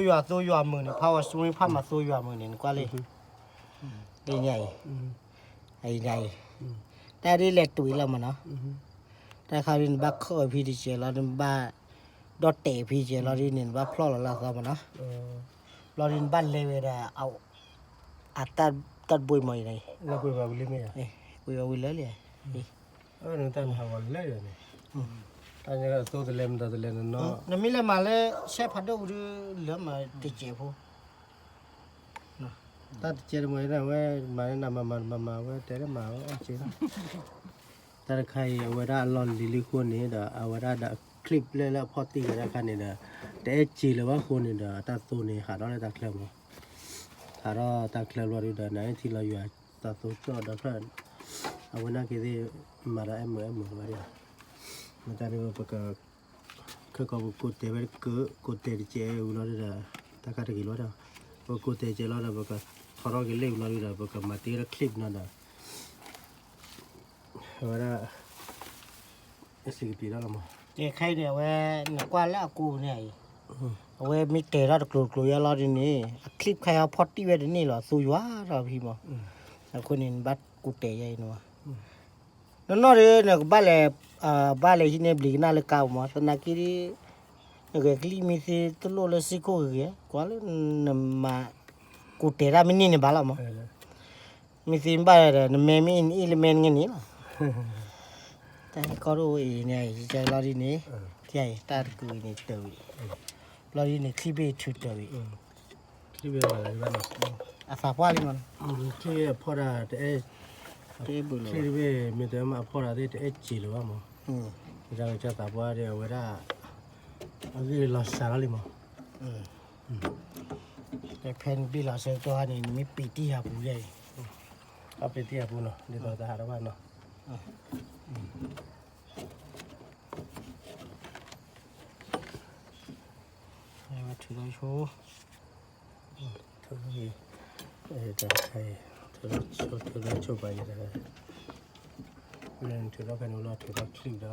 ယွၤသိယွၤမုာ်န့ၣ် ဖးဝဲ swing ဖးမၤသိယွၤမုာ်န့ၣ် နကွၢ်လံ လၢညါအံၤ အံၤဒၣ်အံၤ တၢ်ဒ်လဲၤတွံၢ်လီၤမးနီၤ တၢ်ခါဒ်နဘၣ်ခီၣ်ဖံတကဲးလီၤ နဘၣ်ဒီၣ်တဲာ်ဖံတကဲးလီၤဒ်န့ၣ် နဘၣ်ဖျီၣ်လီၤလၢအသီမးနီၤ ဘျီဒ်နဘၣ်လဲၤဝဲဒၣ် အတၢ်ဘှ့ၣ်မးအံၤ ကွံာ်ဝဲဝံၤလၢလံ တၢ်နဟးဂီၤလၢာ်န့ၣ် တၢ်သိတလဲမတၤတလဲနနီၤ နမ့ၢ်လဲၤမၤလၢ ဆဲးဖးဒိၣ်ပူၤဒုး လၢမၤတစဲးဖိ တၢ်တကဲးတမှဲၤဒၣ်ဝဲ မၤနမၤမၤမၤမၤဝဲ တဲတမၤဝဲအီၣ်က့ တၢ်တခါအံၤ အဝဲဒၣ်အလီၢ်လံၤလံၤဃိန့ၣ်ဒီး အဝဲဒၣ်ဒီး clip လၢလၢအဖီၣ်တံၢ်ဝဲဒၣ်ခါန့ၣ်ဒီး တအဲၣ်စ့လၢၤဘၣ်ဃိန့ၣ်ဒီး အတၢ်သိန့ၣ် ဟးထီၣ်လၢတၢ်ချၢမး ဟးထီၣ်တၢ်ချၢဘျီဒုးဒီး နထံၣ်လီၤယွၤ တၢ်သိကၠီၣ်ဒီဖျၢၣ် အဝဲနာ်က့ၤသ့ၣ် မၤဒီးအဲၣ်မုာ်အဲၣ်မုာ်ဘၣ်ဒၣ် မတၤဒုးပက ခဲကီးပကကိးတဲာ်ဝဲတကၢး ကိးတဲာ်တကဲးဝံၤလီၤဒုးဒီး တၢ်ခါတဂ့ၤလီၤဒီး ပကိးတဲာ်ကဲးလီၤဒီး ပကထီထီၣ်က့ၤလ့ၣ်ဝံၤလီၤဒုးဒီး ပကမၤတ့ၢ်ဝဲဒၣ် clip နီၤဒီး အဝဲဒၣ် အစံးကပံၤဒၣ်လီၤမး ခဲအံၤန့ၣ် အဝဲ နကွၢ်လၢအကူန့ၣ်အံၤ အဝဲမ့ၢ်တဲာ်ထီၣ်တကျိၤတကျိၤယါလီၤဒ်န့ၣ် အ clip ခါအံၤဖီၣ်တံၢ်ဝဲတန့ၢ်လီၤ သူယွၤထီၣ်ဖံမး အဃိန့ၣ် နဘၣ်ကူတဲာ်ယါအံၤန့ၣ် နီၢ်နီၢ်ဒီး နကဘၣ်လဲၤ ဘၣ်လဲၤဟံးန့ၢ်ဘျံးကနၣ်လၢကါပူၤမး သနာ်က့ဒီး နဂဲၤကလံၣ်မ့ၢ်သ့တလိၣ်လၢစ့ၢ်ခိၣ်ဂ့ၤဂ့ၤ ကွၢ်လၢနမၤ ကူတဲာ်တၢ်မ့ၢ်န့ၢ်န့ၣ်ဘၣ်လီၤမး မ့ၢ်သ့မ့ၢ်ဘၣ်ဒီး နမဲမ့ၢ်အ့ၣ်နအ့ၣ်လၢမဲနဂ့ၤန့ၣ်လီၤ တၢ်ဟဲကီၢ်တအိၣ်အံၤန့ၣ် ယကဲလီၤဒ်န့ၣ် ခဲအံၤ တၢ်တကုၤအံၤန့ၣ်တၢ်ဝံၤ ဘျီဒ်န့ၣ် ချံဘ့ၣ်ထုးတၢ်ဝံၤ ချံဘ့ၣ်ဝဲလီၤ အသးပှၢ်လံမး ချံအဖီၣ်ဒၣ်တအဲၣ် ချံတဘ့ၣ် မ့ၢ်တမ့ၢ်အဖီၣ်ဒၣ်သ့ၣ်တအဲၣ်စ့လၢၤဘၣ်မး ကစၢ်ကစၢ်သးပှၢ်ဒီး အဝဲဒၣ် အဂ့ၢ်လီၤစှၤလီၤလံမး ဖဲနဘ့ၣ်လီၤဆၢကတီၢ်န့ၣ် နမ့ၢ်ပ့ၤတံၢ်ယၤပူၤယဲအံၤ အပ့ၤတံၢ်ယၤပူၤနီၤ ဒ်သိးတဟးထီၣ်ဘၣ်နီၤ ထုးလီၤဆိ ထုးလီၤ ထုးလီၤဆိပာ်ယဲ ထုးလီၤဖဲန့ၣ်လီၤ ထုးလီၤချံဒီး ချံလၢ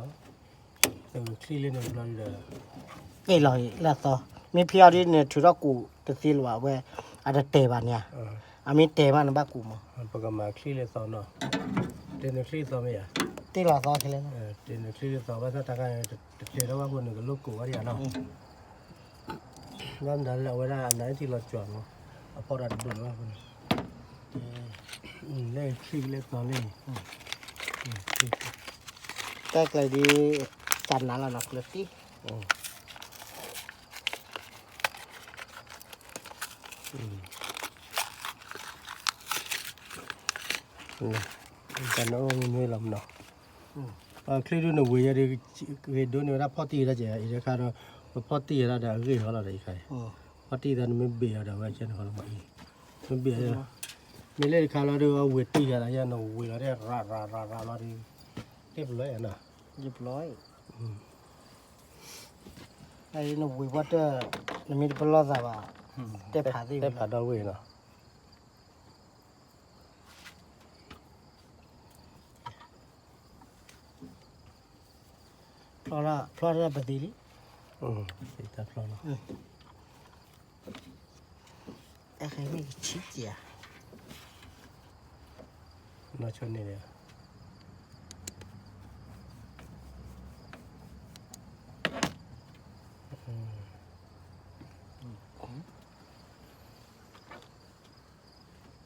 န့ၣ်ဘျီဒီး သ့ၣ်လီၤလၢအသီ မ့ၢ်ဖဲအံၤဒ်န့ၣ် ထုးထီၣ်ကူးတသ့လၢၤဘၣ်ဝဲ အတတဲာ်ဘၣ်န့ၣ် အမ့ၢ်တဲာ်ဘၣ်န့ၣ်ဘၣ်ကူးမး ပကမၤချံလၢသီနီၤ တ့နချံသီမ့ၢ်ဧါ သ့ၣ်လီၤသီခဲလၢာ် တ့နချံလၢသီဘၣ်ဆၣ်တၢ်ခါန့ၣ် တတဲာ်ထီၣ်ဘၣ်ဃိန့ၣ် ကလိၣ်ကူးဝဲဒၣ်နီၤ ဘၣ်မနုၤလၢအဝဲဒၣ်အနါအ့ၣ်ထံလီၤကွၢ်မး အဖီၣ်တၢ်တဒိၣ်လၢၤဘၣ်ဃိန့ၣ် လၢချံလၢသီလၢ တၢ်ကျဲၤဒ် သးနါလီၤနီၤ ကျၢၤတံၢ် တၢ်နအိၣ်မ့ၢ်မ့ၢ်လီၤမနီၤ ချံဒုန့ၣ်ဝံၤယဲဒ် ဂ့ၤဒိၣ်န့ၢ်ဝဲဒၣ်ဖီၣ်တံၢ်ဝဲဒၣ်ကဲ အံၤတခါဒီး ပဖီၣ်တံၢ်ဝဲဒၣ်ဒီးအဂ့ၢ်ဟီလီၤဒီးအံၤခါအံၤ ဖီၣ်တံၢ်သးန့ၣ်မ့ၢ်ဘ့ၣ်အီၤဒီးဝဲကဲန့ၣ်ဟီလီၤမးအံၤ မ့ၢ်ဘ့ၣ် မ့ၢ်လၢတခါလီၤဒီးအဝံၤတံၢ်ယၤဒီးယဲန့ၣ်ဝံၤလီၤဒီး ရၤရၤရၤရၤလီၤဒီး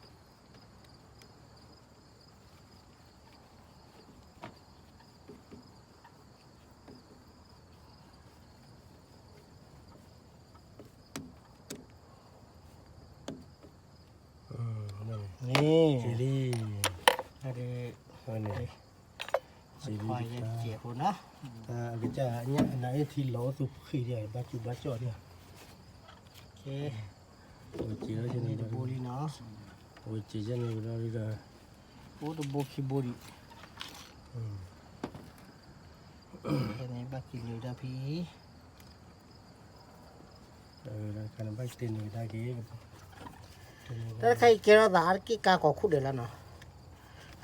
တ့ပလီၢ်ယၤနီၤ တ့ပလီၢ် နဝံၤပှၢ်တၢၢ် နမ့ၢ်တပလီၢ်သးဘၣ် တဲဖးသ့ၣ်ဖးဒီဝ့ၢ်နီၤ ဖျီၣ်လၢ ဖျီၣ်လၢပသံလံ တၢ်ဖျီၣ်လီၤ တၢ်ခဲမ့ၢ်ကဆံးက့ၤဧါ နီၢ်ဆိန့ၣ်ဒီး န့ၣ် က့ၤလံ အကစၢ်အနါအ့ၣ်ထံလီၤအိၣ်သူၣ်ဖှံဒံး ဘၣ်ကူဘၣ်ကၠီၣ်ဒံး ဝဲက့ၤလီၤ တဘိလံနီၤ ဝဲက့ၤယဲန့ၣ်ဒီး အိၣ်တဘိခံဘိဒံး ဖဲန့ၣ်ဘၣ်က့ၤနုာ်ဒၣ်ဖဲ တၢ်တခါအံၤကဲထီၣ်သးအါတက့ၢ် ကါကိးခိၣ်ဒဲးလီၤနီၤ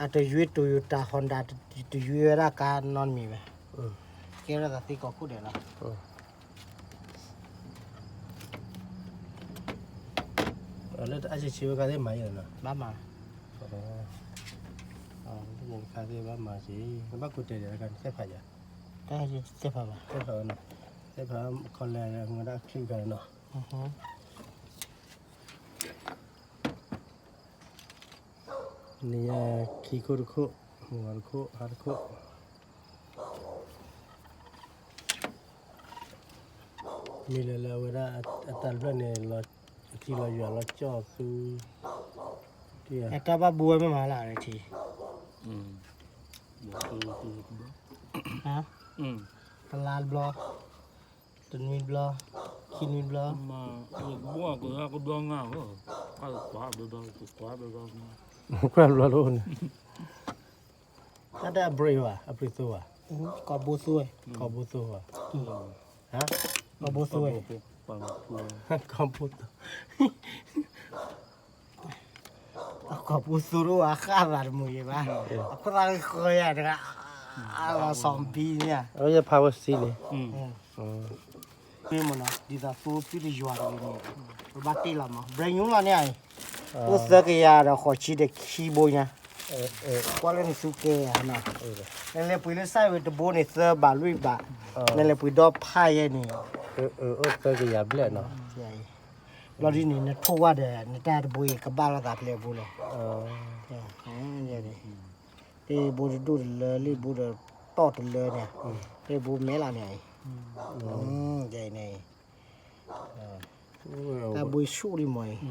အတယွ့ Toyota Honda တယွ့ဝဲဒၣ်ကါနီတမံၤဘၣ် ကဲထီၣ်သးသ့ကိးခိၣ်ဒဲးလီၤ တ�ၢ် လၢတအါဆံးဆံးဝဲခါသ့ၣ်မၤယဲလီၤနီၤ, ဘၣ်မၤ, လၢတခါသ့ၣ်ဘၣ်မၤက့ၤ, နဘၣ်ကူတဲာ်ဒီး သ့ၣ်ဖးယၤ, သ့ၣ်ဖးဘၣ်, သ့ၣ်ဖးနီၤ, သ့ၣ်ဖးခီလဲၣ် မ့ၢ်ဝဲဒၣ်အချံၣ်တခါနီၤ. န့ၣ်ယဲ ခံခိၣ်တခိၣ်, မုၢ်ဂီၤတခိၣ်, ဟါတခိၣ်, မ့ၢ်လၢလၢအဝဲဒၣ်အတၢ်တဖျၢၣ်န့ၣ် အထံလီၤယွၤလီၤကၠီၣ်သူ, တၢ်ဘၣ်ဘိဝဲမ့ၢ်မၤလၢအထံ, တလါတဘျီ, တနွံတဘျီ, ခံနွံတဘျီ, ကွၢ်ဘျီလၢန့ၣ်, တၢ်တၢ်အဘြ့းဘၣ် အဘြ့းသိဘၣ်, ကိာ်ဘိသိဝဲ, ကိာ်ဘိသိဘၣ်, ကိာ်ဘိသိဝဲ, ကိာ်ဘိသိ, အကိာ်ဘိသိတအိၣ်အဃၣ်သးတမုာ်ယံၤဘၣ်, အခိၣ်သၣ်ဃီယၤတဂၤ, အလီၤစီၤဘံန့ၣ်, အဝဲယဖးဝဲစံန့ၣ် မ့ၢ်မ့ၢ်နီၤ ဒ်သိးသိသွံၣ်တယွၤတဂ့ၤန့ၣ်, ပဘၣ်တ့ၢ်လီၤမး brand new လီၤန့ၣ်အံၤ, အိၣ်သၢကယၤဒီးဃိးဆံဒီးခံဘိညါ, ကွၢ်လၢနသူကဲယၤနီၤ, နလဲၤပှ့ၤလၢစၢ်ဝဲတဘိန့ၣ် သၢဘးလွံၢ်ဘး, နလဲၤပှ့ၤဒီဖးယဲန့ၣ်, အိၣ်သၢကယၤဘျဲၣ်နီၤ, ဘျီဒ်န့ၣ် နထိၣ်ဝဲဒီး နတၢ်တဘိအံၤကဘၣ်လိာ်သးဖဲအဘိလဲၣ်, တ့ၢ်ဘိတဒိၣ်တလၢ လ့ၣ်ဘိဒီးတီၢ်တလၢန့ၣ်, တ့ၢ်ဘိမဲာ်လီၤန့ၣ်အံၤ, ယဲအံၤန့ၣ်, တၢ်ဘိဆူၣ်လံမးအံၤ,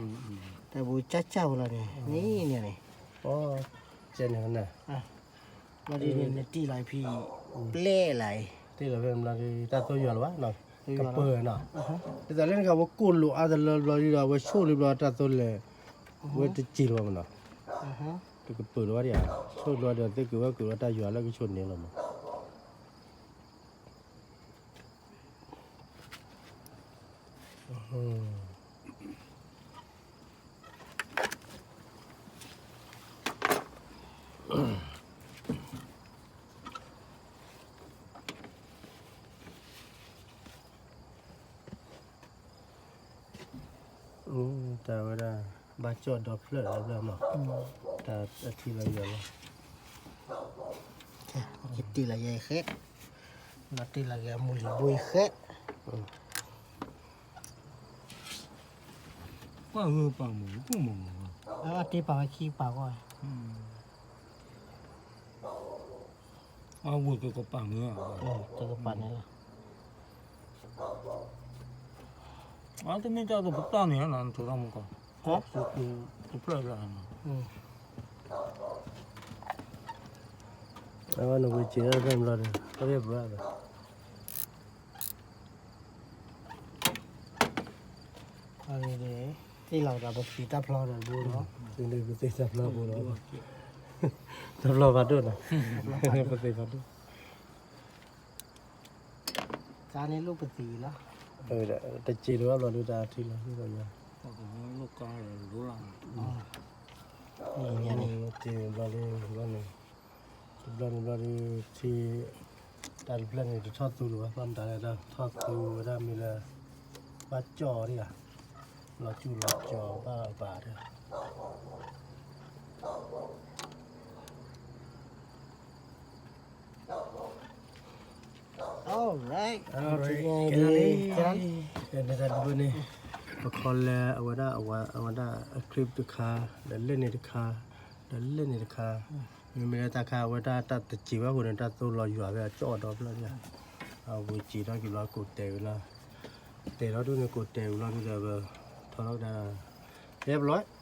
တၢ်ဘိကၢ်ကၢ်ဝဲလီၤန့ၣ်, န့ၣ်န့ၣ်န့ၣ်, ဘျီဒ်န့ၣ် နတ့ၢ်လီၤဖဲ ပျဲၢ်လီၤအံၤ, တ့ၢ်လီၤဖဲဘျီဒ် တၢ်သိယွၤလီၤဘၣ်နီၤ, ကပၢၢ်နီၤ, ဒ်သိးလၢနကဝဲကိၢ်လိာ်အါတလၢဘျီဒ်ဒီး အဝဲဆိၣ်လံဘျီတၢ်သိလဲၣ်, ဝဲတစံးလီၤဘၣ်မးနီၤ, တကပၢၢ်လီၤဘၣ်ဒံးဧါ, ဆိၣ်လီၤဒီးသ့ၣ်က့ၤဝဲက့ၤဝဲတၢ်ယွၤလၢကဆိၣ်န့ၣ်လီၤမး. တၢ်ဝဲဒၣ် ဘၣ်ကၠီၣ်ဒီဖျၢၣ်လီၤဘျီမး, တၢ်အထံလီၤယွၤလီၤ, ယတ့ၢ်လီၤယဲဃဲ, လီၤတ့ၢ်လီၤယဲမူလံၤဘိယဲဃဲ, ပၢ်ဂ့ၤပာ်မူ, ပူမူ, တ့ၢ်ပာ်ဝဲခံပာ်ဂီၢ်, အဝဲကကပာ်န့ၣ်, ကကပာ်န့ၣ်လီၤ, အတမ့ၢ်တၢ်သိးပတၢ်န့ၣ် နထိးထီၣ်မူကီၢ်, တဖျၢၣ်လီၤ, အဝဲနဝံၤစံးဒၣ်ဖဲဘျီဒီး တၢ်ဘၣ်ဘၣ်ဒီး သ့ၣ်လီၤသးပသံးတၢ်ဖျီဒီးတဘိလီၤ, သ့ၣ်လီၤပသံးတၢ်ဖျီဘိလီၤ, တၢ်ဖျီဖးဒိၣ်နီၤ, ပသံးဖးဒိၣ်, တၢ်န့ၣ်လိၣ်ပသံးလီၤ, တစံးလီၤဘၣ်ဘျီဒုးတၢ်ထံလီၤ, တဘျီန့ၣ်ဘျီဒုး ဘျီန့ၣ်ဘျီဒုး ထံ တၢ်တဖျၢၣ်န့ၣ် တထီၣ်သူလၢၤဘၣ်, ဘၣ်မတၤလဲၣ်ဒီး ထီၣ်သူဝဲဒၣ်မ့ၢ်လၢ ဘၣ်ကၠီၣ်ဒံးဧါ, လီၤကၠူလီၤကၠီဘၣ်အပၢ်ဒီး alright, ကဲလီၤလံ, ကဲလီၤလံ, န့ၣ်တၢ်တဘိန့ၣ် ပခီလဲၤအဝဲဒၣ် အဝဲဒၣ်အ clip တခါ, ဒီးလၢန့ၣ်တခါ, ဒီးလၢန့ၣ်တခါ, မ့မ့ၢ်လၢတၢ်ခါအဝဲဒၣ်တၢ်တစံးဘၣ်အဃိန့ၣ် တၢ်သိလီၤယွၤဖဲအကၠီၣ်ဒီဖျၢၣ်န့ၣ်, အဝံၤစံးထီၣ်က့ၤဘျီကိးတဲာ်ဝံၤလီၤ, တဲာ်ထီၣ်ဒ်န့ၣ်ကိးတဲာ်ဝံၤလီၤမ့ၢ်ဒီး ထီထီၣ်ကဒါ, ဟဲပလီၢ်